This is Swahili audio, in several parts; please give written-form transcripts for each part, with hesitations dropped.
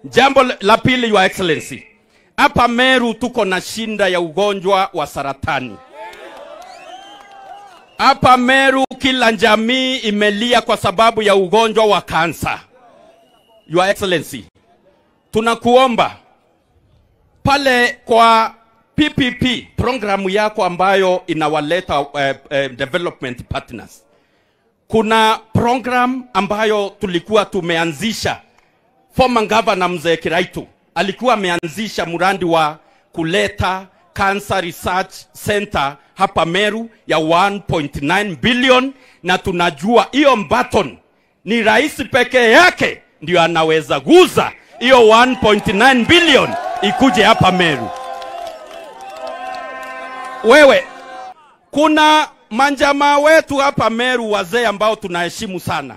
Jambo la pili, Your Excellency, hapa Meru tuko na shinda ya ugonjwa wa saratani. Hapa Meru kila jamii imelia kwa sababu ya ugonjwa wa kansa. Your Excellency, tunakuomba pale kwa PPP programu yako ambayo inawaleta development partners, kuna program ambayo tulikuwa tumeanzisha. Former Governor Mzee Kiraitu alikuwa ameanzisha mradi wa kuleta Cancer Research Center hapa Meru ya 1.9 billion, na tunajua hiyo button ni rais pekee yake ndio anaweza guza hiyo 1.9 billion ikuje hapa Meru. Wewe, kuna manjamaa wetu hapa Meru, wazee ambao tunaheshimu sana.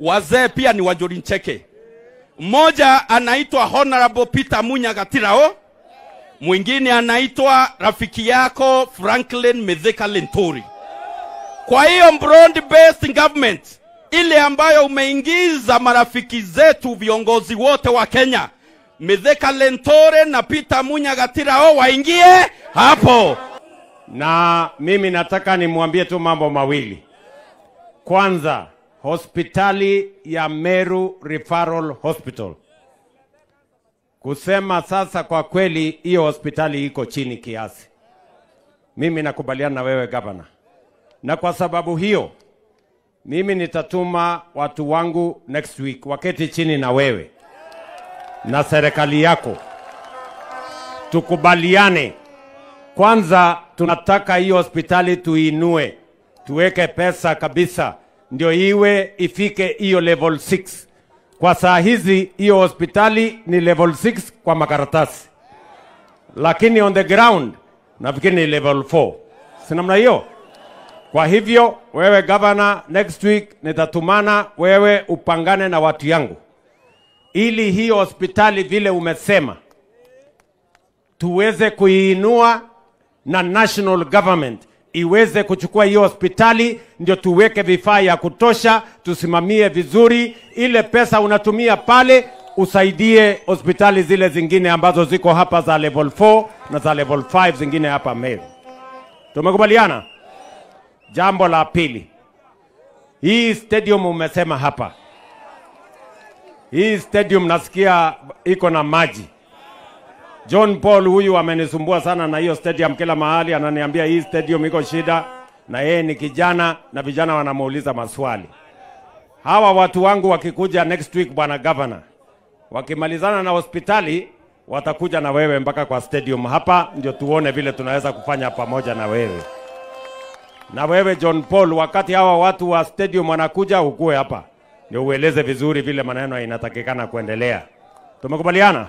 Wazee pia ni Wajori Ncheke. Mmoja anaitwa Honorable Peter Munya Gatirao, mwingine anaitwa rafiki yako Franklin Mithika Linturi. Kwa hiyo broad based government ile ambayo umeingiza marafiki zetu viongozi wote wa Kenya, Mithika Linturi na Peter Munya Gatirao waingie hapo. Na mimi nataka nimwambie tu mambo mawili. Kwanza, hospitali ya Meru Referral Hospital, kusema sasa kwa kweli hiyo hospitali iko chini kiasi. Mimi nakubaliana na wewe governor. Na kwa sababu hiyo mimi nitatuma watu wangu next week waketi chini na wewe na serikali yako, tukubaliane. Kwanza tunataka hiyo hospitali tuinue, tuweke pesa kabisa ndio iwe ifike hiyo level 6. Kwa saa hizi hiyo hospitali ni level 6 kwa makaratasi, lakini on the ground nafikiri ni level 4. Si namna hiyo? Kwa hivyo wewe governor, next week nitatumana wewe upangane na watu yangu ili hiyo hospitali vile umesema tuweze kuiinua na national government iweze kuchukua hiyo hospitali, ndio tuweke vifaa ya kutosha, tusimamie vizuri. Ile pesa unatumia pale usaidie hospitali zile zingine ambazo ziko hapa za level 4 na za level 5 zingine hapa Meru. Tumekubaliana? Jambo la pili, hii stadium umesema hapa, hii stadium nasikia iko na maji. John Paul huyu amenisumbua sana na hiyo stadium kila mahali, ananiambia hii stadium iko shida, na yeye ni kijana na vijana wanamuuliza maswali. Hawa watu wangu wakikuja next week, bwana governor, wakimalizana na hospitali watakuja na wewe mpaka kwa stadium hapa, ndio tuone vile tunaweza kufanya pamoja na wewe. Na wewe John Paul, wakati hawa watu wa stadium wanakuja ukue hapa ndio ueleze vizuri vile maneno inatakikana kuendelea. Tumekubaliana?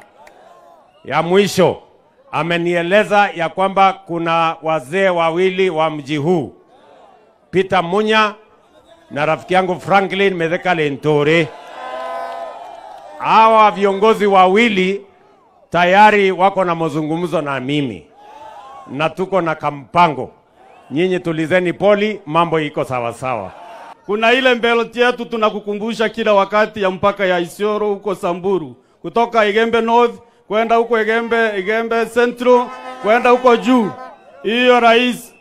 Ya mwisho, amenieleza ya kwamba kuna wazee wawili wa mji huu, Peter Munya na rafiki yangu Franklin Mithika Linturi. Hawa viongozi wawili tayari wako na mazungumzo na mimi na tuko na kampango. Nyinyi tulizeni poli, mambo iko sawa sawa. Kuna ile mbeloti yetu tunakukumbusha kila wakati ya mpaka ya Isiolo huko Samburu, kutoka Igembe North kwenda huko Igembe Central kwenda huko juu. Hiyo rais,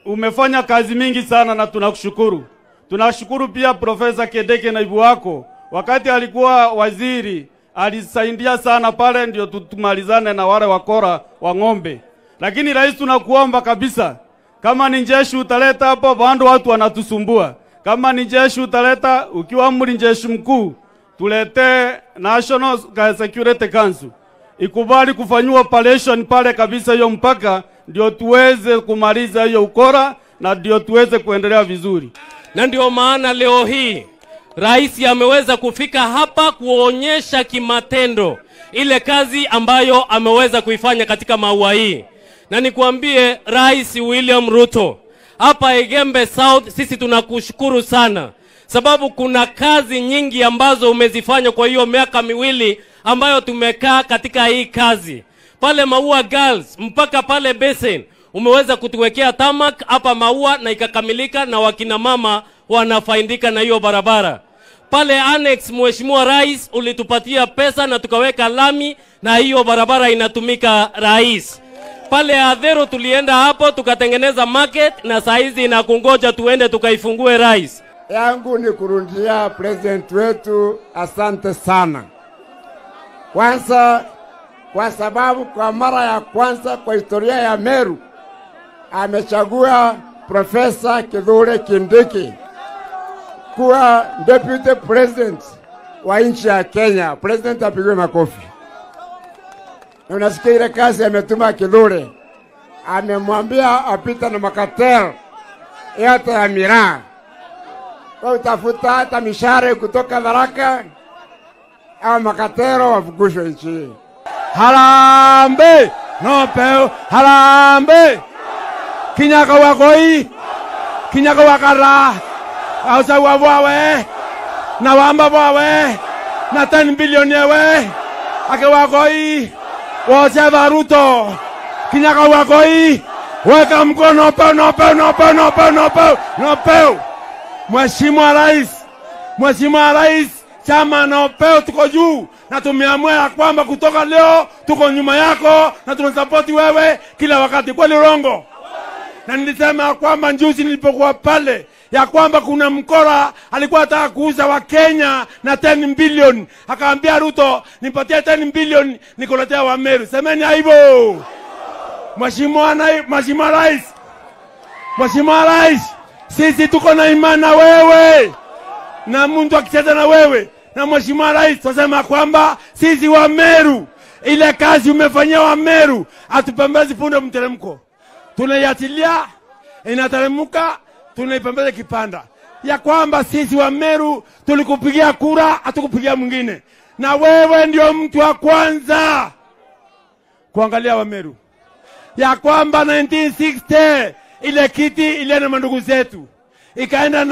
umefanya kazi mingi sana na tunakushukuru. Tunashukuru pia Profesa Kedeke naibu wako, wakati alikuwa waziri alisaidia sana pale ndio tumalizane na wale wakora wa ng'ombe. Lakini rais, tunakuomba kabisa, kama ni jeshi utaleta hapo, bado watu wanatusumbua. Kama ni jeshi utaleta, ukiwa amri jeshi mkuu, tulete National Security Council ikubali kufanywa operation pale kabisa hiyo mpaka, ndio tuweze kumaliza hiyo ukora na ndio tuweze kuendelea vizuri. Na ndio maana leo hii rais ameweza kufika hapa kuonyesha kimatendo ile kazi ambayo ameweza kuifanya katika Maua hii. Na nikuambie Rais William Ruto, hapa Igembe South sisi tunakushukuru sana, sababu kuna kazi nyingi ambazo umezifanya kwa hiyo miaka miwili ambayo tumekaa katika hii kazi. Pale Maua Girls mpaka pale Basin umeweza kutuwekea tarmac hapa Maua na ikakamilika, na wakina mama wanafaidika na hiyo barabara. Pale Annex, Mheshimiwa Rais, ulitupatia pesa na tukaweka lami na hiyo barabara inatumika, Rais. Pale Adhero tulienda hapo tukatengeneza market na saizi inakungoja tuende tukaifungue, Rais. Yangu ni kurundia president wetu asante sana. Kwanza kwa sababu kwa mara ya kwanza kwa historia ya Meru amechagua Profesa Kithure Kindiki kuwa deputy president wa nchi ya Kenya. President apigwe makofi. Na unasikia ile kazi ametuma Kithure, amemwambia apita na makatel yote ya miraa, kwa utafuta hata mishare kutoka Tharaka au makatero wafukushwe nchi hii. Harambe no peo, harambe kinyaka wakoi, kinyaka wakara ausa wawe na wamba wawe na 10 bilioni we ake wakoi wote Ruto kinyaka wakoi, weka mkono peo no peo no peo no peo no peo no peo. Mheshimiwa Rais, Mheshimiwa Rais, chama na opeo tuko juu na tumeamua ya kwamba kutoka leo tuko nyuma yako na tunasapoti wewe kila wakati. Kweli urongo? Na nilisema kwamba juzi nilipokuwa pale ya kwamba kuna mkora alikuwa anataka kuuza wa Kenya na 10 billion, akaambia Ruto nipatie 10 billion nikuletea wa Meru. Semeni hivyo. Mheshimiwa Rais, Mheshimiwa Rais, sisi tuko na imani na wewe na Mungu akicheza na wewe. Na Mheshimiwa Rais, tunasema kwamba sisi wa Meru, ile kazi umefanyia wa Meru atupembezi punde mteremko, tunaiachilia inateremka, tunaipembeza kipanda. Ya kwamba sisi wa Meru tulikupigia kura, hatukupigia mwingine, na wewe ndio mtu wa kwanza kuangalia wa Meru. Ya kwamba 1960 ile kiti ile na ndugu zetu ikaenda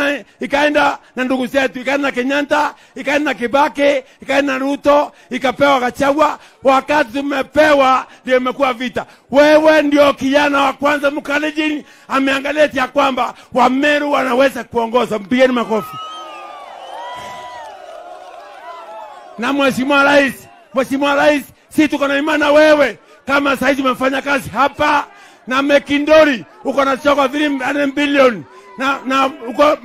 na ndugu zetu, ikaenda na Kenyatta, ikaenda na Kibaki, ikaenda na Ruto, ikapewa Gachagua. Wakati tumepewa ndio imekuwa vita. Wewe ndio kijana wa kwanza Mkalenjin ameangalia ya kwamba Wameru wanaweza kuongoza. Mpigeni makofi. Na Mheshimiwa Rais, Mheshimiwa Rais, sisi tuko na imani na wewe. Kama saizi umefanya kazi hapa na Mekindori uko na choko 3 billion na uko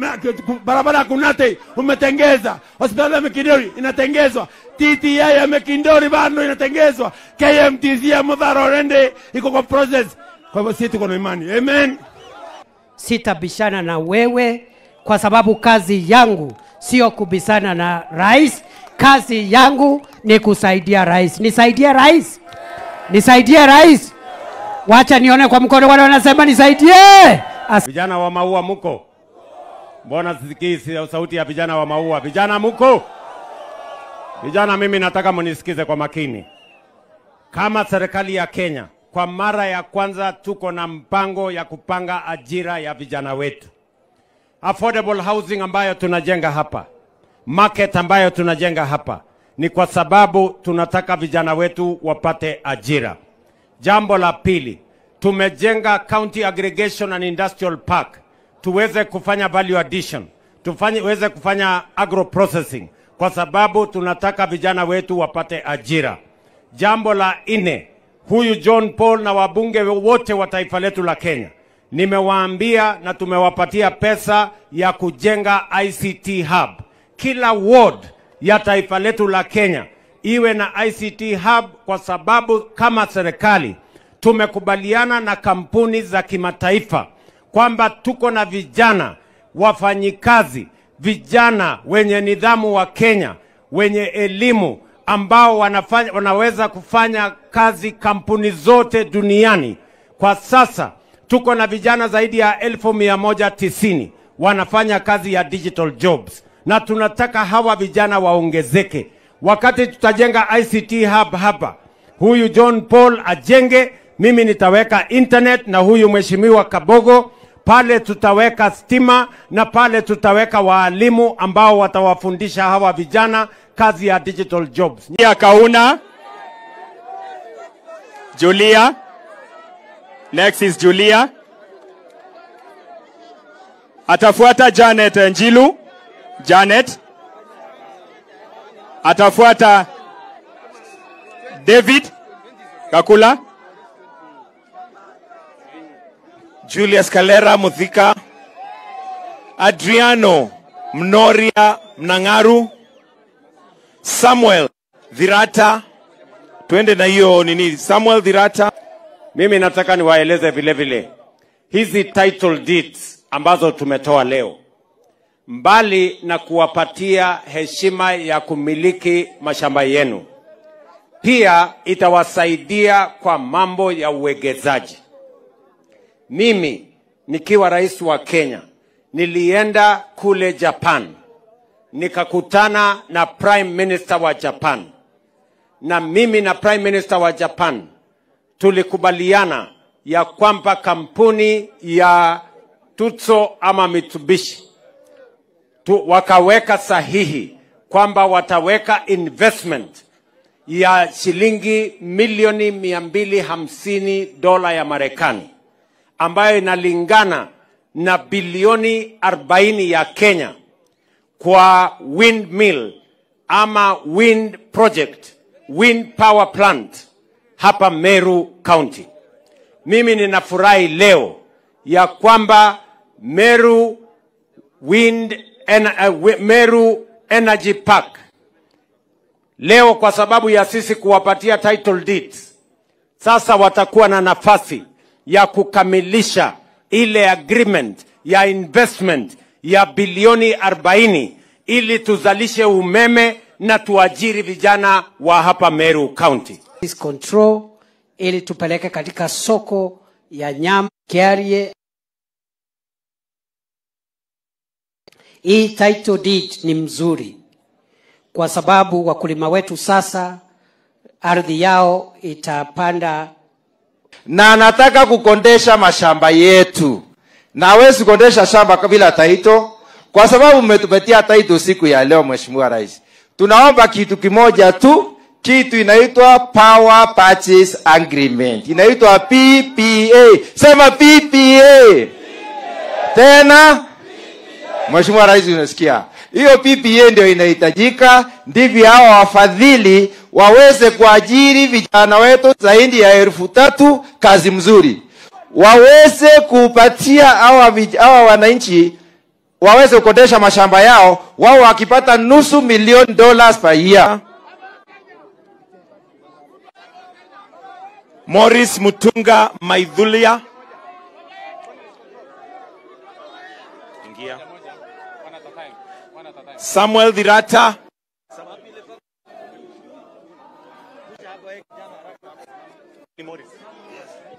barabara Kunate umetengeza, hospitali ya Mekindori inatengezwa, TTI ya Mekindori bado inatengezwa, KMTC ya Muthara Orende iko kwa process. Kwa hivyo sisi tuko na imani. Amen. Sitabishana na wewe kwa sababu kazi yangu sio kubisana na rais. Kazi yangu ni kusaidia rais. Nisaidie rais. Nisaidie rais. Wacha nione kwa mkono wale wanasema nisaidie. Vijana wa Maua muko? Mbona sisikii sauti ya vijana wa Maua? Vijana muko? Vijana, mimi nataka mnisikize kwa makini. Kama serikali ya Kenya, kwa mara ya kwanza tuko na mpango ya kupanga ajira ya vijana wetu. Affordable housing ambayo tunajenga hapa, market ambayo tunajenga hapa, ni kwa sababu tunataka vijana wetu wapate ajira. Jambo la pili, tumejenga County Aggregation and Industrial Park tuweze kufanya value addition, tuweze kufanya agro processing, kwa sababu tunataka vijana wetu wapate ajira. Jambo la nne, huyu John Paul na wabunge wote wa taifa letu la Kenya, nimewaambia na tumewapatia pesa ya kujenga ICT hub. Kila ward ya taifa letu la Kenya iwe na ICT hub, kwa sababu kama serikali tumekubaliana na kampuni za kimataifa kwamba tuko na vijana wafanyikazi, vijana wenye nidhamu wa Kenya, wenye elimu, ambao wanaweza kufanya kazi kampuni zote duniani. Kwa sasa tuko na vijana zaidi ya 190,000 wanafanya kazi ya digital jobs, na tunataka hawa vijana waongezeke. Wakati tutajenga ICT hub hapa, huyu John Paul ajenge, mimi nitaweka internet na huyu Mheshimiwa Kabogo pale tutaweka stima, na pale tutaweka waalimu ambao watawafundisha hawa vijana kazi ya digital jobs. Julia Kauna. Julia. Next is Julia. Atafuata Janet Njilu. Janet. Atafuata David Kakula. Julius Kalera Muthika, Adriano Mnoria Mnangaru, Samuel Dhirata. Tuende na hiyo nini, Samuel Dhirata. Mimi nataka niwaeleze vile vile hizi title deeds ambazo tumetoa leo, mbali na kuwapatia heshima ya kumiliki mashamba yenu, pia itawasaidia kwa mambo ya uwekezaji. Mimi nikiwa rais wa Kenya nilienda kule Japan, nikakutana na Prime Minister wa Japan, na mimi na Prime Minister wa Japan tulikubaliana ya kwamba kampuni ya Tutso ama Mitsubishi wakaweka sahihi kwamba wataweka investment ya shilingi milioni $250 ya Marekani, ambayo inalingana na bilioni 40 ya Kenya, kwa windmill ama wind project, wind power plant hapa Meru County. Mimi ninafurahi leo ya kwamba Meru Meru Energy Park leo, kwa sababu ya sisi kuwapatia title deeds, sasa watakuwa na nafasi ya kukamilisha ile agreement ya investment ya bilioni 40 ili tuzalishe umeme na tuajiri vijana wa hapa Meru County. Control ili tupeleke katika soko ya nyama Kiarie. Hii title deed ni mzuri kwa sababu wakulima wetu sasa ardhi yao itapanda. Na anataka kukondesha mashamba yetu. Na hawezi kukondesha shamba bila title, kwa sababu mmetupatia title siku ya leo, Mheshimiwa Rais. Tunaomba kitu kimoja tu, kitu inaitwa Power Purchase Agreement. Inaitwa PPA. Sema PPA. Tena Mheshimiwa Rais, unasikia? Hiyo PPA ndio inahitajika, ndivyo hawa wafadhili waweze kuajiri vijana wetu zaidi ya 3,000 kazi mzuri. Waweze kupatia hawa wananchi waweze kukodesha mashamba yao, wao wakipata $500,000 per year. Morris Mutunga Maidhulia. Ingia. Samuel Dhirata.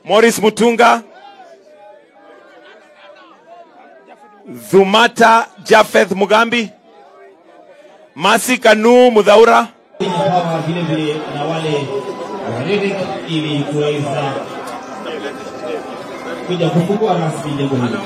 Morris Mutunga. Dhumata Jafeth Mugambi. Masi Kanu Mudhaura. Vile vile na wale ili kuweza kuja kufungua rasmi jengo hili.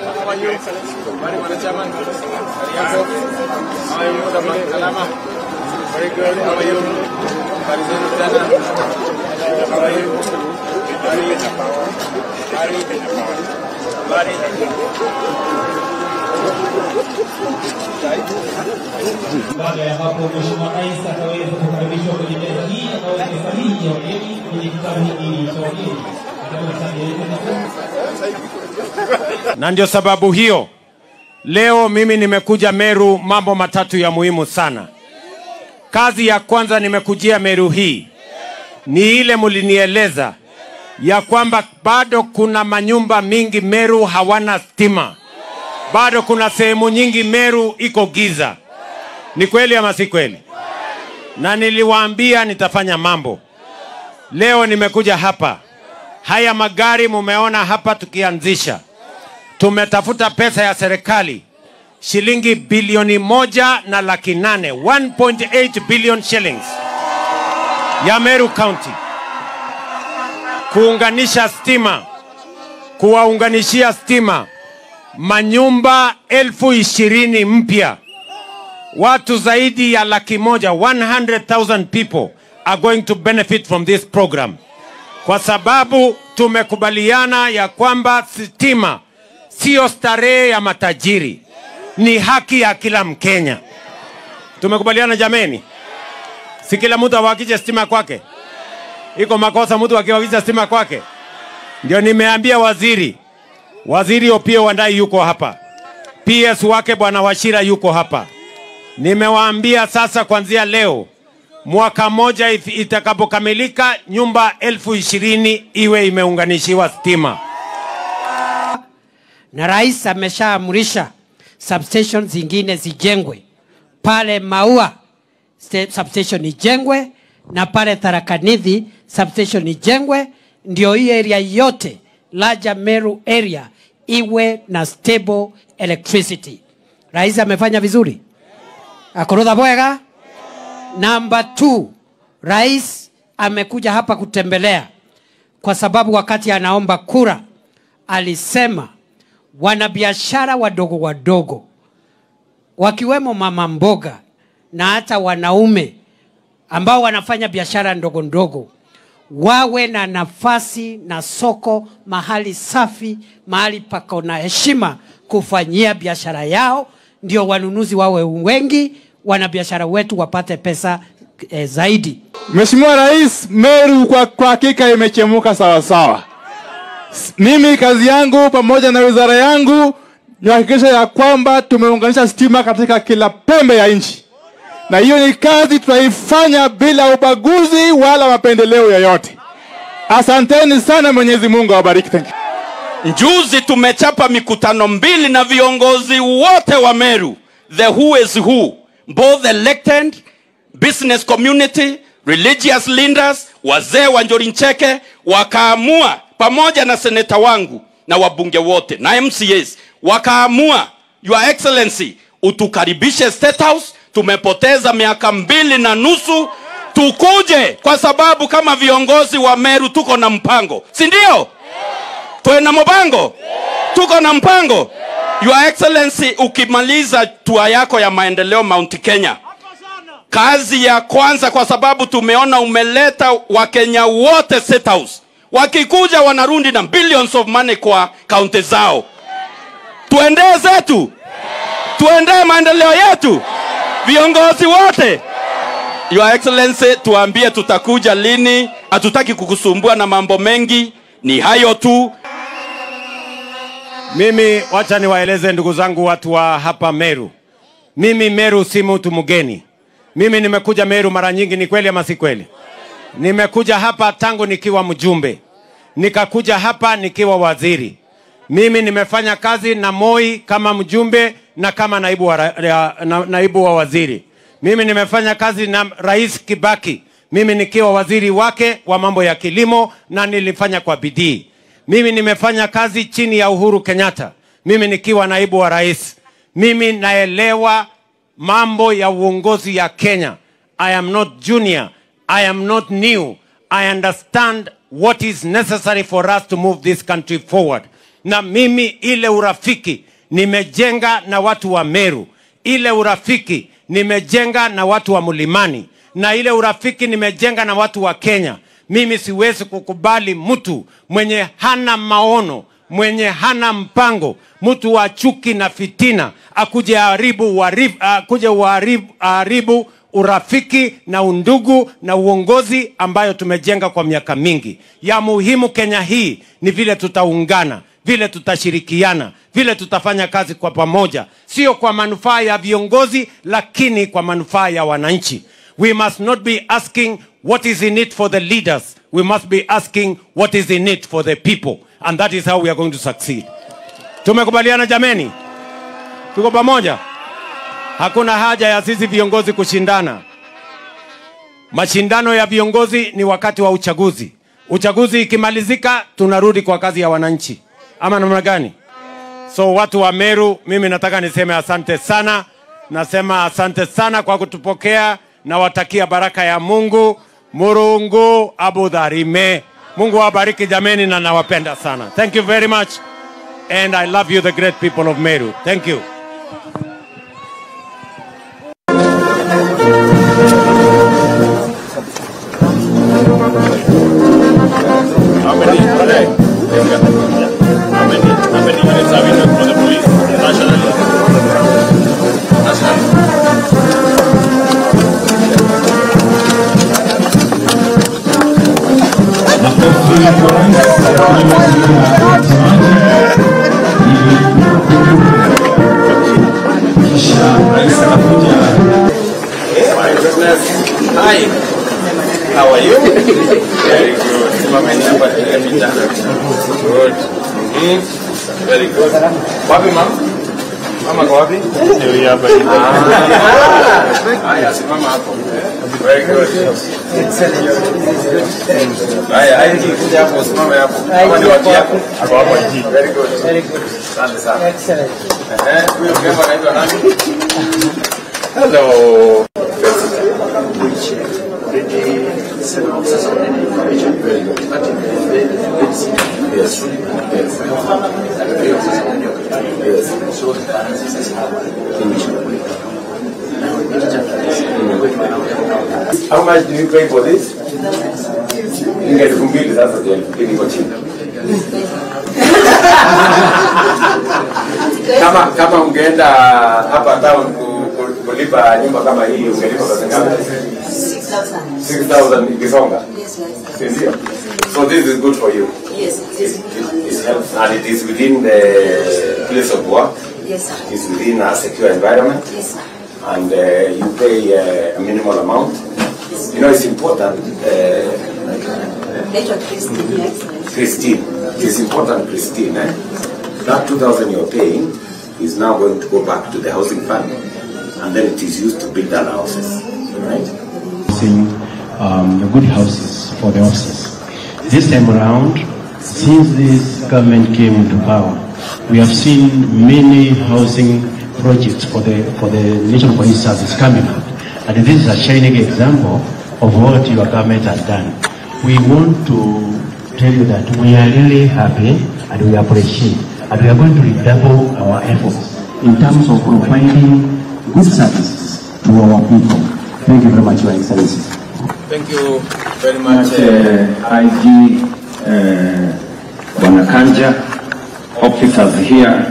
Baada ya hapo Mheshimiwa Rais ataweza kukaribishwa kwenye meza hii akaweza sahihi ya wageni kwenye kitabu hiki cha wageni. Na ndio sababu hiyo leo mimi nimekuja Meru mambo matatu ya muhimu sana. Kazi ya kwanza nimekujia Meru hii ni ile mulinieleza ya kwamba bado kuna manyumba mingi Meru hawana stima. Bado kuna sehemu nyingi Meru iko giza. Ni kweli ama si kweli? Na niliwaambia nitafanya mambo. Leo nimekuja hapa. Haya magari mumeona hapa tukianzisha. Tumetafuta pesa ya serikali shilingi bilioni 1.8, 1.8 billion shillings ya Meru County, kuunganisha stima, kuwaunganishia stima manyumba 20,000 mpya. Watu zaidi ya 100,000, 100,000 people are going to benefit from this program. Kwa sababu tumekubaliana ya kwamba stima sio starehe ya matajiri, ni haki ya kila Mkenya. Tumekubaliana jameni? Si kila mtu awakishe stima kwake? Iko makosa mtu akiwakisha stima kwake? Ndio nimeambia waziri. Waziri Opiyo Wandayi yuko hapa. PS wake Bwana Wachira yuko hapa. Nimewaambia sasa kuanzia leo, mwaka moja itakapokamilika, nyumba 20,000 iwe imeunganishiwa stima. Na rais ameshaamrisha substation zingine zijengwe. Pale Maua substation ijengwe na pale Tharaka Nithi substation ijengwe, ndio hii area yote larger Meru area iwe na stable electricity. Rais amefanya vizuri. Akorotha bwega. Number 2, rais amekuja hapa kutembelea kwa sababu wakati anaomba kura alisema wanabiashara wadogo wadogo wakiwemo mama mboga na hata wanaume ambao wanafanya biashara ndogo ndogo wawe na nafasi na soko mahali safi, mahali pako na heshima kufanyia biashara yao, ndio wanunuzi wawe wengi, wanabiashara wetu wapate pesa zaidi. Mheshimiwa Rais, Meru kwa hakika imechemuka sawa sawa. Mimi kazi yangu pamoja na wizara yangu ni kuhakikisha ya kwamba tumeunganisha stima katika kila pembe ya nchi. Na hiyo ni kazi tutaifanya bila ubaguzi wala mapendeleo yoyote. Asanteni sana, Mwenyezi Mungu awabariki. Thank you. Juzi tumechapa mikutano 2 na viongozi wote wa Meru, the who is who, both elected, business community, religious leaders, wazee wa Njuri Ncheke, wakaamua pamoja na seneta wangu na wabunge wote na MCAs, wakaamua, Your Excellency, utukaribishe State House. Tumepoteza miaka 2.5, tukuje kwa sababu kama viongozi wa Meru tuko na mpango. Si ndio? Tuwe na mpango? Tuko na mpango. Your Excellency, ukimaliza tua yako ya maendeleo Mount Kenya, kazi ya kwanza, kwa sababu tumeona umeleta Wakenya wote State House, wakikuja wanarundi na billions of money kwa kaunti zao. Tuendee zetu, tuendee maendeleo yetu, viongozi wote. Your Excellency, tuambie tutakuja lini. Hatutaki kukusumbua na mambo mengi, ni hayo tu. Mimi wacha niwaeleze ndugu zangu watu wa hapa Meru. Mimi Meru si mtu mgeni. Mimi nimekuja Meru mara nyingi, ni kweli ama si kweli? Nimekuja hapa tangu nikiwa mjumbe. Nikakuja hapa nikiwa waziri. Mimi nimefanya kazi na Moi kama mjumbe na kama naibu wa waziri. Mimi nimefanya kazi na Rais Kibaki. Mimi nikiwa waziri wake wa mambo ya kilimo na nilifanya kwa bidii. Mimi nimefanya kazi chini ya Uhuru Kenyatta. Mimi nikiwa naibu wa rais. Mimi naelewa mambo ya uongozi ya Kenya. I am not junior. I am not new. I understand what is necessary for us to move this country forward. Na mimi ile urafiki nimejenga na watu wa Meru, ile urafiki nimejenga na watu wa Mlimani, na ile urafiki nimejenga na watu wa Kenya. Mimi siwezi kukubali mtu mwenye hana maono, mwenye hana mpango, mtu wa chuki na fitina akuje aharibu urafiki na undugu na uongozi ambayo tumejenga kwa miaka mingi. Ya muhimu Kenya hii ni vile tutaungana, vile tutashirikiana, vile tutafanya kazi kwa pamoja, sio kwa manufaa ya viongozi lakini kwa manufaa ya wananchi. We must not be asking what is in it for the leaders. We must be asking what is in it for the people. And that is how we are going to succeed. Tumekubaliana jameni? Tuko pamoja? Hakuna haja ya sisi viongozi kushindana. Mashindano ya viongozi ni wakati wa uchaguzi. Uchaguzi ikimalizika, tunarudi kwa kazi ya wananchi. Ama namna gani? So watu wa Meru, mimi nataka niseme asante sana. Nasema asante sana kwa kutupokea. Nawatakia baraka ya Mungu. Murungu abudharime. Mungu awabariki jameni, na nawapenda sana. Thank you very much. And I love you, the great people of Meru. Thank you. How many units have you done for the police? Nationally. Nationally. My goodness. Hi. How are you? Very good. Good. Very good. Wapi mama? Mama kwa wapi? Ndio hapa. Haya, simama hapo. Very good. Haya, IG kuja hapo, simama hapo. Kama ni watu yako. Hapo hapo IG. Very good. Very good. Asante sana. Excellent. Huyo mrembo anaitwa nani? Hello. Yes. How much do you pay for this? 2,000 sasa ndio 2,000 iko chini. Kama ungeenda hapa town kulipa nyumba kama hii ungelipa pesa ngapi? 6,000. 6,000 ikisonga. Yes, yes. Ndio. So this is good for you. Yes, it is. It helps, and it is within the place of work. Yes, sir. It's within a secure environment. Yes, sir. And you pay a minimal amount. Yes. You know, it's important. Christine, yes. Christine. It is important, Christine. Eh? That 2,000 you're paying is now going to go back to the housing fund, and then it is used to build other houses, right? The good houses for the officers. This time around, since this government came into power, we have seen many housing projects for the National Police Service coming up. And this is a shining example of what your government has done. We want to tell you that we are really happy and we appreciate, and we are going to redouble our efforts in terms of providing good services to our people. Thank you very much, Your Excellency. Thank you very much, IG Bwana Kanja, officers here.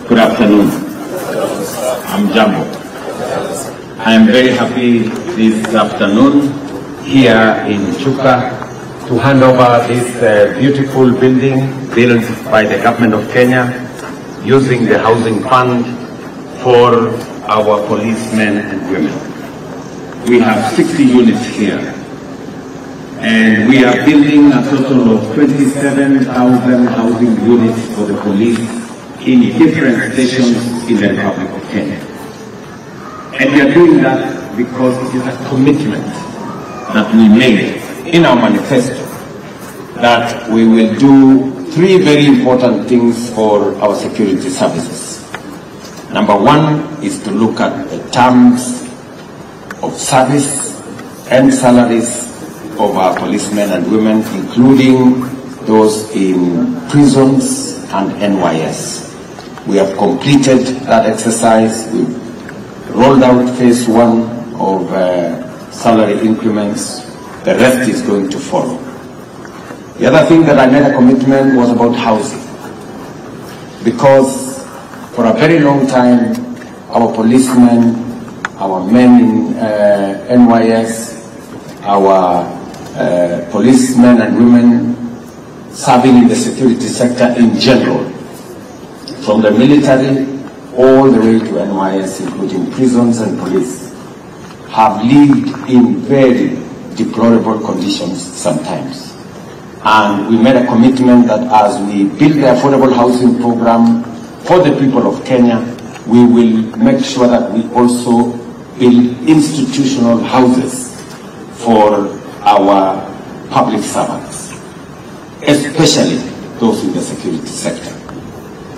Good afternoon. I'm Jambo. I am very happy this afternoon here in Chuka to hand over this beautiful building built by the government of Kenya using the housing fund for our policemen and women. We have 60 units here, and we are building a total of 27,000 housing units for the police in different stations in the Republic of Kenya. And we are doing that because it is a commitment that we made in our manifesto that we will do three very important things for our security services. Number one is to look at the terms of service and salaries of our policemen and women, including those in prisons and NYS. We have completed that exercise. We've rolled out phase one of salary increments. The rest is going to follow. The other thing that I made a commitment was about housing, because for a very long time, our policemen, our men in NYS, our policemen and women serving in the security sector in general, from the military all the way to NYS, including prisons and police, have lived in very deplorable conditions sometimes. And we made a commitment that as we build the affordable housing program for the people of Kenya, we will make sure that we also build institutional houses for our public servants, especially those in the security sector.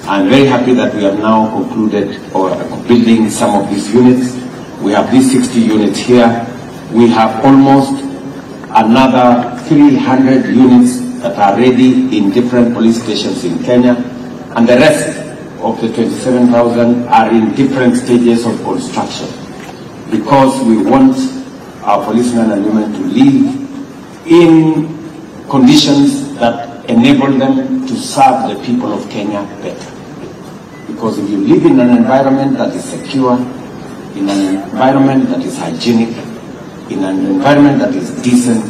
I'm very happy that we have now concluded or building some of these units. We have these 60 units here. We have almost another 300 units that are ready in different police stations in Kenya, and the rest of the 27,000 are in different stages of construction, because we want our policemen and women to live in conditions that enable them to serve the people of Kenya better. Because if you live in an environment that is secure, in an environment that is hygienic, in an environment that is decent,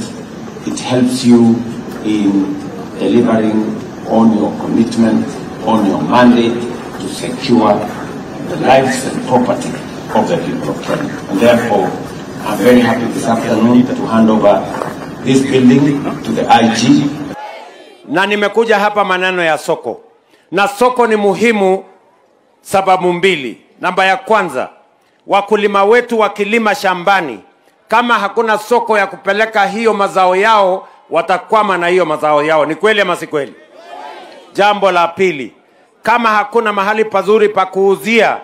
it helps you in delivering on your commitment, on your mandate to secure the lives and property of the people of Kenya. And therefore, I'm very happy this afternoon to hand over this building to the IG. Na nimekuja hapa maneno ya soko. Na soko ni muhimu sababu mbili. Namba ya kwanza, wakulima wetu wakilima shambani, kama hakuna soko ya kupeleka hiyo mazao yao, watakwama na hiyo mazao yao. Ni kweli ama si kweli? Jambo la pili, kama hakuna mahali pazuri pa kuuzia,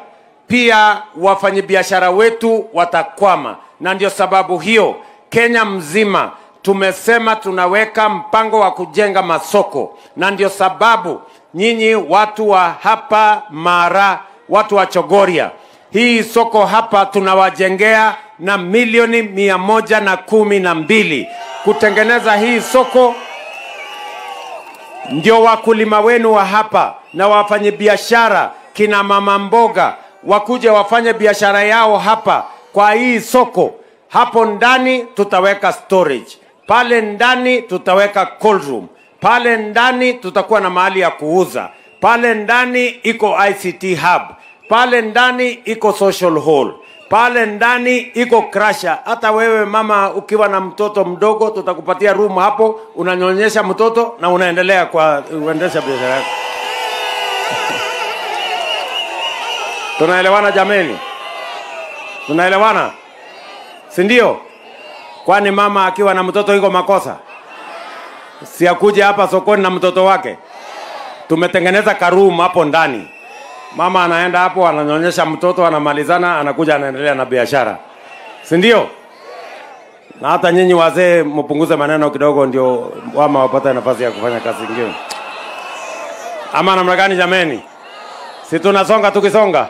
pia wafanyabiashara wetu watakwama. Na ndio sababu hiyo Kenya mzima tumesema tunaweka mpango wa kujenga masoko. Na ndio sababu nyinyi watu wa hapa Mara, watu wa Chogoria, hii soko hapa tunawajengea na milioni 112 kutengeneza hii soko. Ndio wakulima wenu wa hapa na wafanyabiashara, kina mama mboga, wakuje wafanye biashara yao hapa kwa hii soko. Hapo ndani tutaweka storage, pale ndani tutaweka cold room, pale ndani tutakuwa na mahali ya kuuza, pale ndani iko ICT hub, pale ndani iko social hall, pale ndani iko crusher. Hata wewe mama ukiwa na mtoto mdogo tutakupatia room hapo, unanyonyesha mtoto na unaendelea kwa kuendesha biashara yako. Tunaelewana jameni? Tunaelewana? Si ndio? Kwani mama akiwa na mtoto iko makosa? Si akuje hapa sokoni na mtoto wake? Tumetengeneza karoom hapo ndani. Mama anaenda hapo, ananyonyesha mtoto, anamalizana, anakuja anaendelea na biashara. Si ndio? Na hata nyinyi wazee mpunguze maneno kidogo ndio mama wapate nafasi ya kufanya kazi nyingine. Ama namna gani jameni? Si tunasonga tukisonga?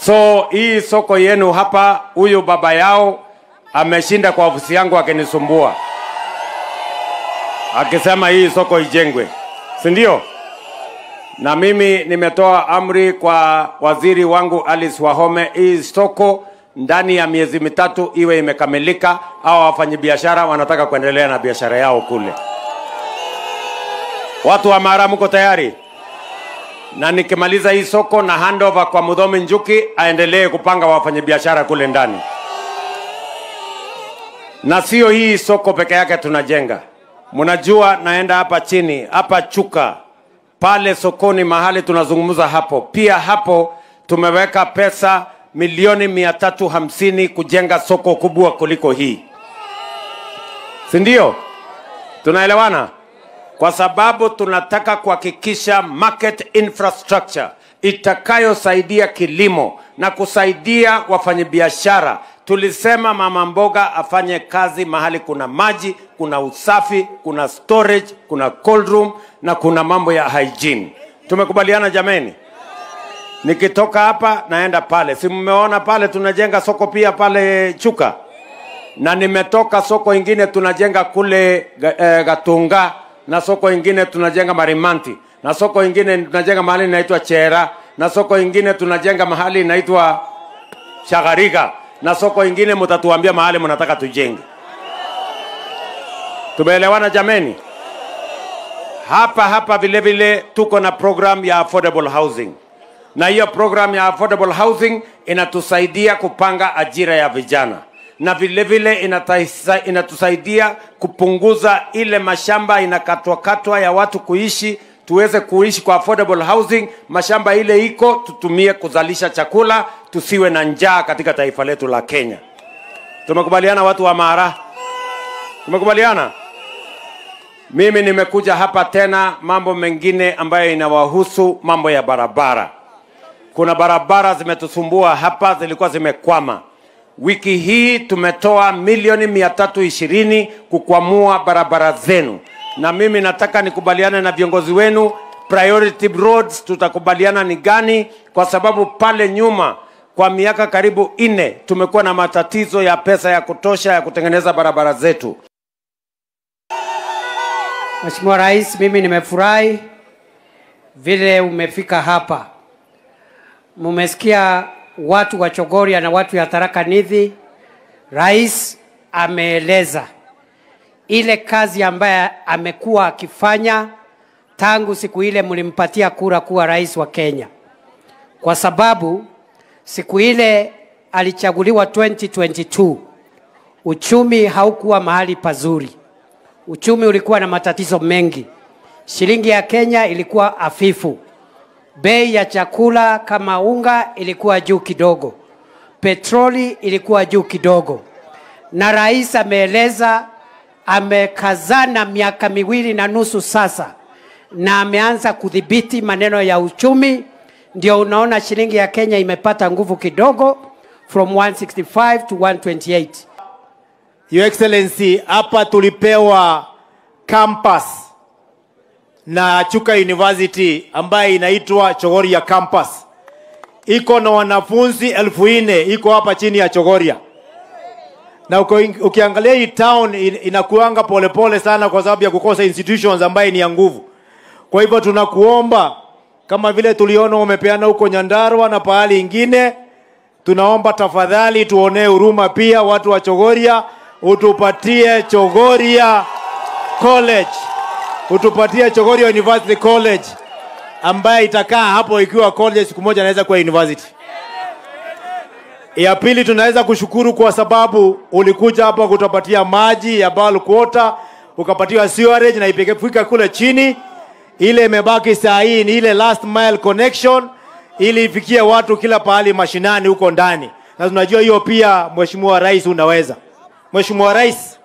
So hii soko yenu hapa, huyu baba yao ameshinda kwa ofisi yangu akinisumbua, akisema hii soko ijengwe. Si ndio? Na mimi nimetoa amri kwa waziri wangu Alice Wahome, hii soko ndani ya miezi 3 iwe imekamilika, au wafanyabiashara wanataka kuendelea na biashara yao kule. Watu wa Mara mko tayari? Na nikimaliza hii soko na handover kwa Muthomi Njuki aendelee kupanga wafanyabiashara kule ndani. Na sio hii soko peke yake tunajenga. Mnajua naenda hapa chini, hapa Chuka, pale sokoni mahali tunazungumza hapo. Pia hapo tumeweka pesa milioni 350 kujenga soko kubwa kuliko hii. Si ndio? Tunaelewana? Kwa sababu tunataka kuhakikisha market infrastructure itakayosaidia kilimo na kusaidia wafanyabiashara. Tulisema mama mboga afanye kazi mahali kuna maji, kuna usafi, kuna storage, kuna cold room na kuna mambo ya hygiene. Tumekubaliana jameni? Nikitoka hapa naenda pale. Si mmeona pale tunajenga soko pia pale Chuka? Na nimetoka soko ingine tunajenga kule Gatunga, na soko ingine tunajenga Marimanti, na soko ingine tunajenga mahali inaitwa Chera, na soko ingine tunajenga mahali inaitwa Shagariga, na soko ingine mtatuambia mahali mnataka tujenge. Tumeelewana jameni? Hapa hapa vile vile tuko na program ya affordable housing. Na hiyo program ya affordable housing inatusaidia kupanga ajira ya vijana. Na vile vile inatusaidia kupunguza ile mashamba inakatwa katwa ya watu kuishi, tuweze kuishi kwa affordable housing. Mashamba ile iko tutumie kuzalisha chakula, tusiwe na njaa katika taifa letu la Kenya. Tumekubaliana watu wa Mara? Tumekubaliana? Mimi nimekuja hapa tena mambo mengine ambayo inawahusu mambo ya barabara. Kuna barabara zimetusumbua hapa, zilikuwa zimekwama. Wiki hii tumetoa milioni 320 kukwamua barabara zenu. Na mimi nataka nikubaliane na viongozi wenu, priority roads tutakubaliana ni gani, kwa sababu pale nyuma kwa miaka karibu 4 tumekuwa na matatizo ya pesa ya kutosha ya kutengeneza barabara zetu. Mheshimiwa Rais, mimi nimefurahi vile umefika hapa. Mumesikia watu wa Chogoria na watu ya Tharaka Nithi. Rais ameeleza ile kazi ambaye amekuwa akifanya tangu siku ile mlimpatia kura kuwa rais wa Kenya. Kwa sababu siku ile alichaguliwa 2022, uchumi haukuwa mahali pazuri. Uchumi ulikuwa na matatizo mengi. Shilingi ya Kenya ilikuwa hafifu. Bei ya chakula kama unga ilikuwa juu kidogo. Petroli ilikuwa juu kidogo. Na rais ameeleza, amekazana miaka 2.5 sasa, na ameanza kudhibiti maneno ya uchumi. Ndio unaona shilingi ya Kenya imepata nguvu kidogo from 165 to 128. Your Excellency, hapa tulipewa campus na Chuka University ambaye inaitwa Chogoria Campus. Iko na wanafunzi 4,000, iko hapa chini ya Chogoria. Na ukiangalia hii town inakuanga polepole sana kwa sababu ya kukosa institutions ambaye ni ya nguvu. Kwa hivyo tunakuomba, kama vile tuliona umepeana huko Nyandarua na pahali ingine, tunaomba tafadhali tuonee huruma pia watu wa Chogoria, utupatie Chogoria College, utupatie Chogoria University College ambaye itakaa hapo ikiwa college, siku moja inaweza kuwa university. Ya pili, tunaweza kushukuru kwa sababu ulikuja hapa kutupatia maji ya bulk water, ukapatiwa sewerage na ipikefika kule chini. Ile imebaki saa hii ni ile last mile connection ili ifikie watu kila pahali mashinani huko ndani. Na tunajua hiyo pia Mheshimiwa Rais unaweza. Mheshimiwa Rais,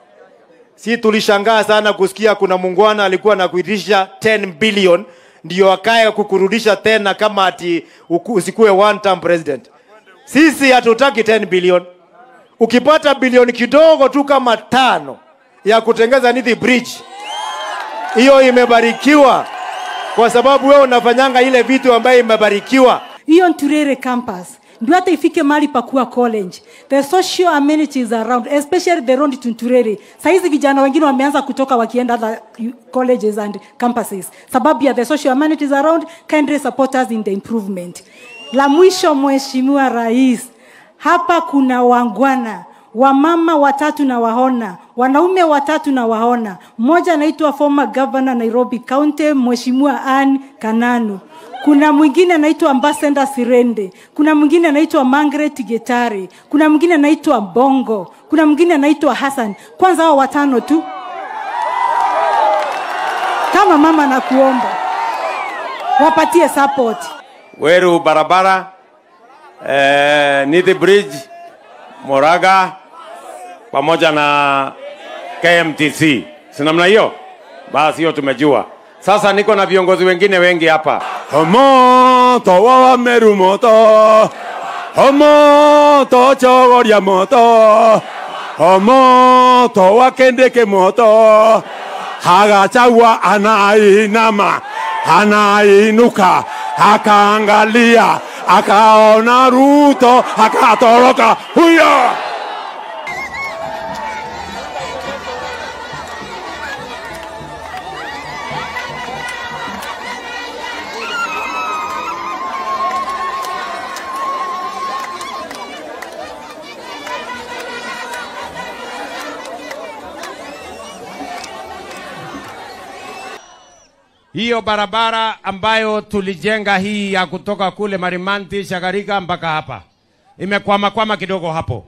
si tulishangaa sana kusikia kuna muungwana alikuwa anakuitisha 10 billion ndio akae kukurudisha tena kama ati usikue one term president. Sisi hatutaki 10 billion. Ukipata bilioni kidogo tu kama 5 ya kutengeza Nithi Bridge, hiyo imebarikiwa, kwa sababu wewe unafanyanga ile vitu ambayo imebarikiwa. Hiyo Nturere campus ndio hata ifike mahali pa kuwa college. The social amenities around, especially the road to Nturere. Saizi vijana wengine wameanza kutoka wakienda other colleges and campuses. Sababu ya the social amenities around, kindly support us in the improvement. La mwisho Mheshimiwa Rais, hapa kuna wangwana, wamama watatu na waona, wanaume watatu na waona. Mmoja anaitwa former governor Nairobi County, Mheshimiwa Ann Kananu. Kuna mwingine anaitwa Ambassador Sirende, kuna mwingine anaitwa Margaret Getari, kuna mwingine anaitwa Bongo, kuna mwingine anaitwa Hassan. Kwanza hao watano tu. Kama mama nakuomba wapatie support. Weru barabara, Nithi Bridge, Moraga pamoja na KMTC. Si namna hiyo? Basi hiyo tumejua. Sasa niko na viongozi wengine wengi hapa. Moto wa Meru moto, moto Chogoria moto, moto wa Kendeke moto. Hagachagua anainama, anainuka, akaangalia, akaona Ruto, akatoroka. Huyo! Hiyo barabara ambayo tulijenga hii ya kutoka kule Marimanti Shagarika mpaka hapa imekwama kwama kidogo hapo,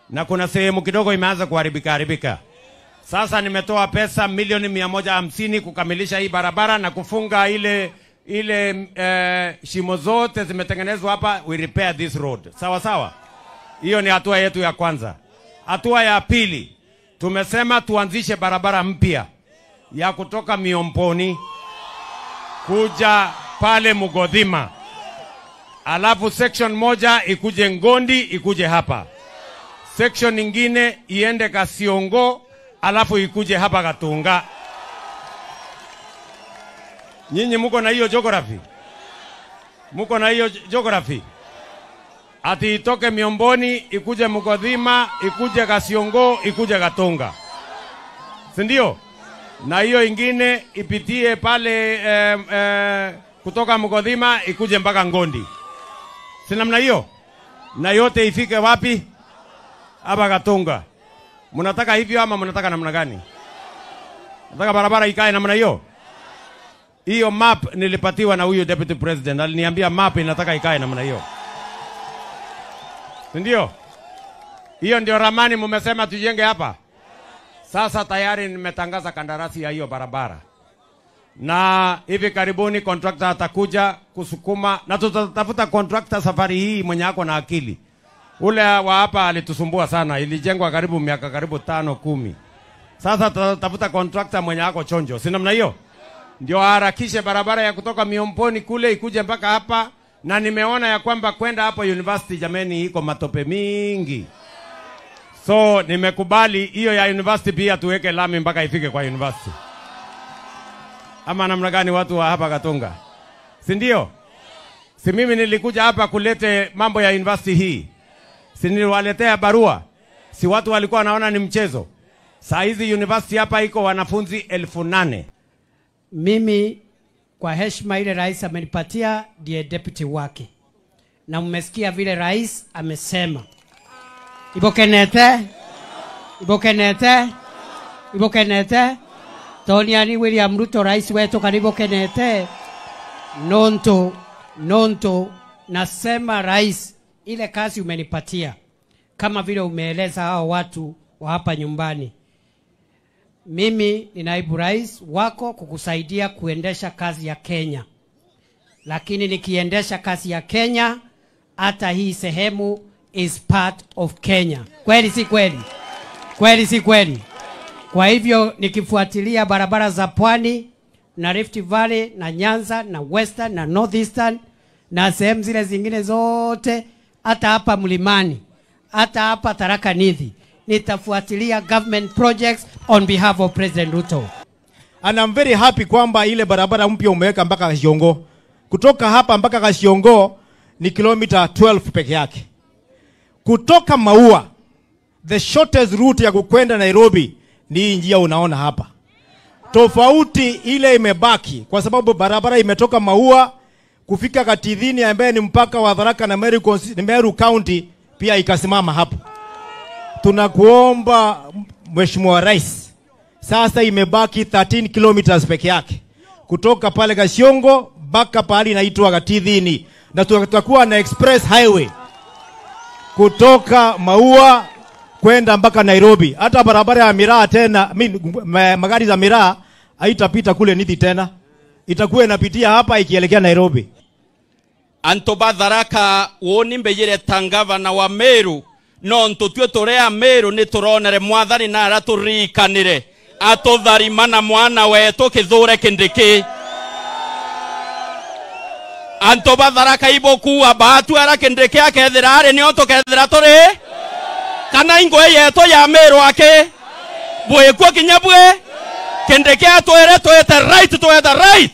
na kuna sehemu kidogo imeanza kuharibika haribika. Sasa nimetoa pesa milioni 150 kukamilisha hii barabara na kufunga ile shimo zote zimetengenezwa hapa. We repair this road. Sawa sawa. Hiyo ni hatua yetu ya kwanza. Hatua ya pili, tumesema tuanzishe barabara mpya ya kutoka Miomponi kuja pale Mugodhima, alafu section moja ikuje Ngondi ikuje hapa, section nyingine iende Kasiongo, alafu ikuje hapa Katunga. Nyinyi muko na hiyo geography? Muko na hiyo geography? Ati itoke Miomboni ikuje Mugodhima ikuje Kasiongo ikuje Katunga, si ndio? Na hiyo ingine ipitie pale kutoka Mugodhima ikuje mpaka Ngondi. Si namna hiyo? Na yote ifike wapi? Hapa Katunga. Mnataka hivyo ama mnataka namna gani? Nataka barabara ikae namna hiyo. Hiyo map nilipatiwa na huyu deputy president, aliniambia map inataka ikae namna hiyo. Ndio? Hiyo ndio ramani mmesema tujenge hapa. Sasa tayari nimetangaza kandarasi ya hiyo barabara. Na hivi karibuni contractor atakuja kusukuma, na tutatafuta contractor safari hii mwenye ako na akili. Ule wa hapa alitusumbua sana, ilijengwa karibu miaka karibu 5 10. Sasa tutatafuta contractor mwenye ako chonjo, si namna hiyo? Ndio harakishe barabara ya kutoka Miomboni kule ikuje mpaka hapa. Na nimeona ya kwamba kwenda hapo university jameni iko matope mingi. So nimekubali hiyo ya university pia tuweke lami mpaka ifike kwa university. Ama namna gani watu wa hapa Gatunga? Si ndio? Si mimi nilikuja hapa kulete mambo ya university hii. Si niliwaletea barua? Si watu walikuwa wanaona ni mchezo? Saa hizi university hapa iko wanafunzi 8,000. Mimi kwa heshima ile rais amenipatia ndiye deputy wake. Na mmesikia vile rais amesema. Ibokenete, ibokenete, ibokenete. Toniani William Ruto rais wetu karibokenete. Nonto, nonto, nasema rais, ile kazi umenipatia kama vile umeeleza hao watu wa hapa nyumbani. Mimi ni naibu rais wako kukusaidia kuendesha kazi ya Kenya. Lakini nikiendesha kazi ya Kenya, hata hii sehemu is part of Kenya. Kweli si kweli? Kweli si kweli? Kwa hivyo nikifuatilia barabara za Pwani na Rift Valley na Nyanza na Western na Northeastern na sehemu zile zingine zote, hata hapa Mlimani, hata hapa Tharaka Nithi, nitafuatilia government projects on behalf of President Ruto. And I'm very happy kwamba ile barabara mpya umeweka mpaka Kashiongo. Kutoka hapa mpaka Kashiongo ni kilomita 12 peke yake. Kutoka Maua, the shortest route ya kukwenda Nairobi ni njia unaona hapa. Tofauti ile imebaki kwa sababu barabara imetoka Maua kufika Katithini ambaye ni mpaka wa Tharaka na Meru County pia ikasimama hapo. Tunakuomba Mheshimiwa Rais, sasa imebaki 13 kilometers peke yake kutoka pale Kashiongo mpaka pahali inaitwa Katithini, na tutakuwa na express highway kutoka Maua kwenda mpaka Nairobi. Hata barabara ya miraa tena, magari za miraa haitapita kule Nithi tena, itakuwa inapitia hapa ikielekea Nairobi. Antoba Tharaka woni mbeyire tangava wa Meru no ntutue turea Meru ni turonere mwathani na araturikanire atutharimana mwana wetu kithure kindiki. Antoba Tharaka ibokuwa batu ara kindiki akethira ari nio tukethira turi kana ingwe yetu ya Meru ake bwikuo kinya bwe kindiki atwire twete right, twete right,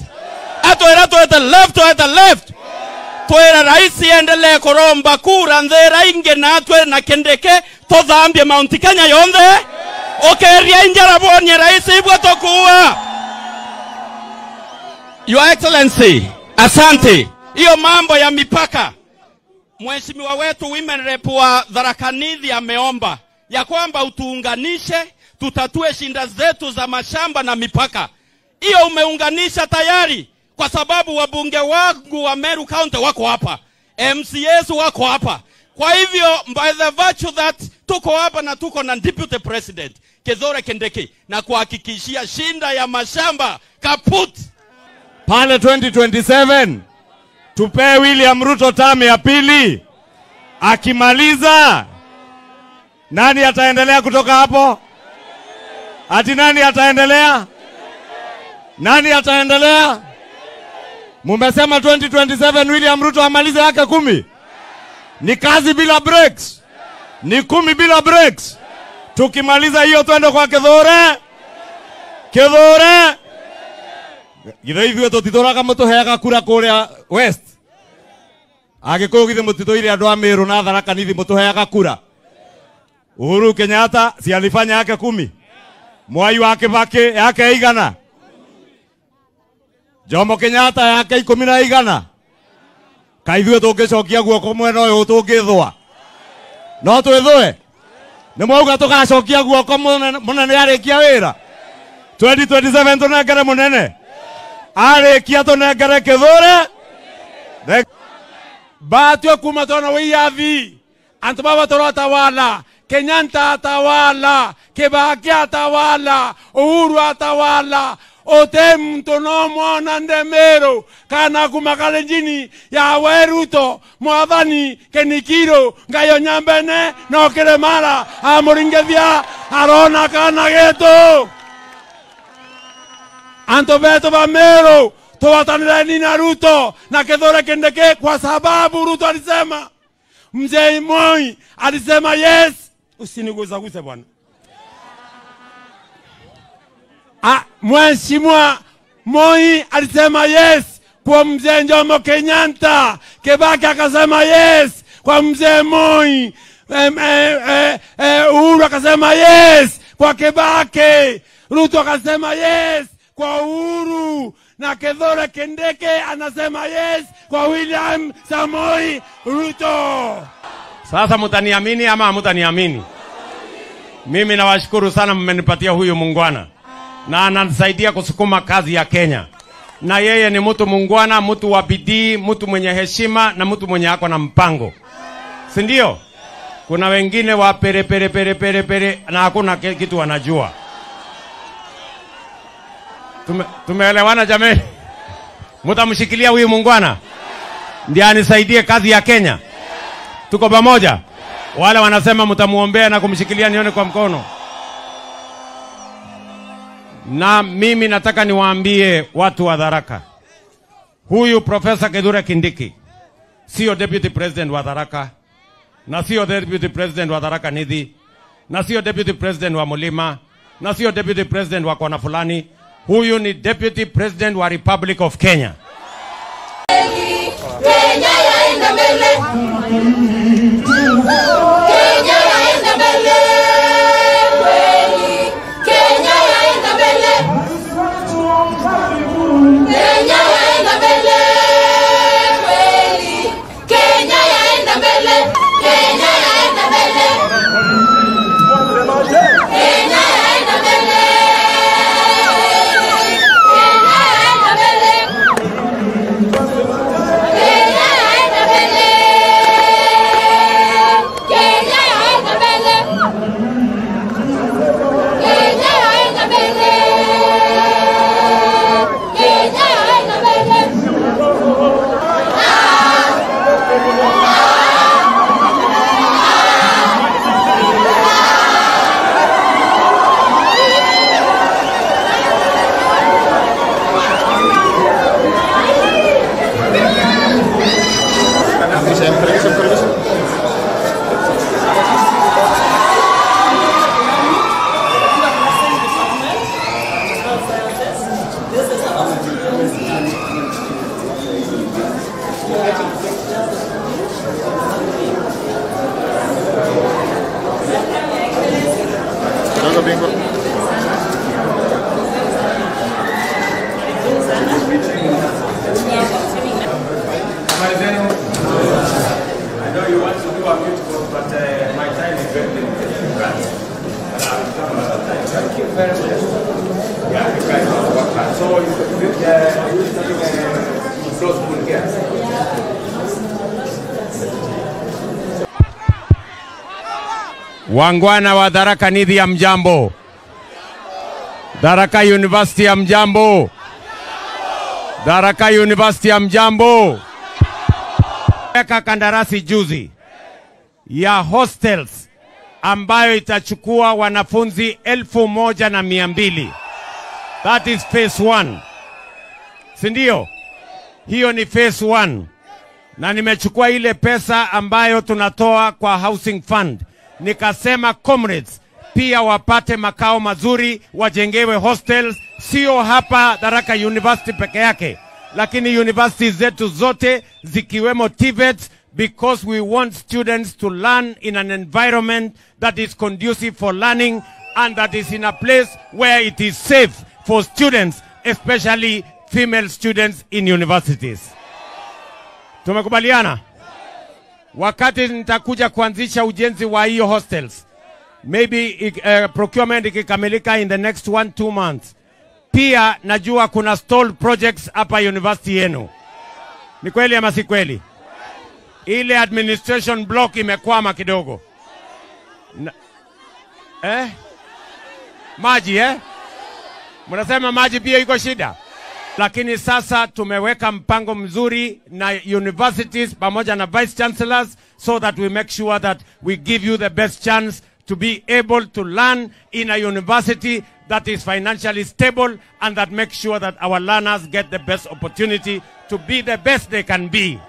atwire twete left, twete left. Twera rais endelee kuromba kura nthira ingi na atwe na kindiki tuthambie Mount Kenya yonthe ukeria injara bonie rais ibwo tukuwa. Your Excellency, asante. Hiyo mambo ya mipaka, mheshimiwa wetu women rep wa Tharaka Nithi ameomba ya kwamba utuunganishe tutatue shinda zetu za mashamba na mipaka. Hiyo umeunganisha tayari, kwa sababu wabunge wangu wa Meru County wako hapa, MCAs wako hapa. Kwa hivyo by the virtue that tuko hapa na tuko na deputy president Kithure Kindiki, na kuhakikishia shinda ya mashamba kaput. Pale 2027 tupe William Ruto term ya pili. Akimaliza nani ataendelea kutoka hapo? Ati nani ataendelea? Nani ataendelea? Mumesema 2027 William Ruto amalize yake 10. Ni kazi bila breaks. Ni 10 bila breaks. Tukimaliza hiyo twende kwa Kithure. Kithure. Githe ithuĩ tũtitũraga mũtũheaga kura kũrĩa West. Agĩkũyũ githe mũtitũire andũ a Meru na Tharaka Nithi mũtũheaga kura. Uhuru Kenyatta si alifanya yake 10. Mwai wa Kibaki yake 100. Jomo Kenyatta yake 11. Kaithuĩ tũngĩcokia guoko mwena ũyũ tũngĩthũa. No twĩthũe. Nĩ mwauga tũgacokia guoko mũnene arĩkia wĩra. 2027 tunengere munene. Arĩkia tunengere Kithure. Batwe kuma tona wiyathi. Antu baba tũrotawala. Kenyatta atawala, Kibaki atawala, Uhuru atawala. Ote mtu no mwana ndemero kana kumakale njini ya weruto mwathani kenikiro ngayo nyambene no kiremara amuringethia arona kana geto. Anto beto ba Meru tuwatanireni na Ruto na Kithure Kindiki, kwa sababu Ruto alisema, Mzee Moi alisema yes. Usinigusaguse bwana. Mheshimiwa Moi alisema yes kwa Mzee Jomo Kenyatta. Kibaki akasema yes kwa Mzee Moi. Uhuru akasema yes kwa Kibaki. Ruto akasema yes kwa Uhuru. Na Kithure Kindiki anasema yes kwa William Samoei Ruto. Sasa mutaniamini ama hamutaniamini? Mimi nawashukuru sana, mmenipatia huyu muungwana na ananisaidia kusukuma kazi ya Kenya. Na yeye ni mtu muungwana, mtu wa bidii, mtu mwenye heshima na mtu mwenye ako na mpango. Si ndio? Kuna wengine wa pere pere pere pere pere na hakuna kitu wanajua. Tumeelewana jamii? Mtamshikilia huyu muungwana ndiye anisaidie kazi ya Kenya. Tuko pamoja? Wale wanasema mtamuombea na kumshikilia nione kwa mkono. Na mimi nataka niwaambie watu wa Tharaka, huyu Profesa Kithure Kindiki sio deputy president wa Tharaka, na sio deputy president wa Tharaka Nithi, na sio deputy president wa Mulima, na sio deputy president wa kona fulani. Huyu ni deputy president wa Republic of Kenya. Kenya yaenda mbele. Kenya yaenda mbele. Kweli. Kenya yaenda mbele. Kenya yaenda mbele. Kweli. Kenya yaenda mbele. Kenya yaenda mbele. Kenya yaenda mbele. Kenya yaenda mbele. Kenya yaenda mbele. Kenya yaenda mbele. Kenya yaenda mbele. Kenya yaenda mbele. I know you want to do a beautiful, but my time is very limited. But I will come another time. Thank you very much. Yeah, you guys have to work hard. So you are you starting a close school here? Wangwana wa Tharaka Nithi ya mjambo. Tharaka University ya mjambo. Tharaka University ya mjambo. Weka kandarasi juzi ya hostels ambayo itachukua wanafunzi 1,200. That is phase 1. Si ndio? Hiyo ni phase 1. Na nimechukua ile pesa ambayo tunatoa kwa housing fund. Nikasema comrades pia wapate makao mazuri, wajengewe hostels, sio hapa Tharaka University peke yake, lakini universities zetu zote zikiwemo TVET, because we want students to learn in an environment that is conducive for learning and that is in a place where it is safe for students, especially female students in universities. Tumekubaliana? Wakati nitakuja kuanzisha ujenzi wa hiyo hostels, maybe procurement ikikamilika in the next 1-2 months, Pia najua kuna stalled projects hapa university yenu. Ni kweli ama si kweli? Ile administration block imekwama kidogo. Na, Maji Mnasema maji pia iko shida. Lakini sasa tumeweka mpango mzuri na universities pamoja na vice chancellors so that we make sure that we give you the best chance to be able to learn in a university that is financially stable and that makes sure that our learners get the best opportunity to be the best they can be.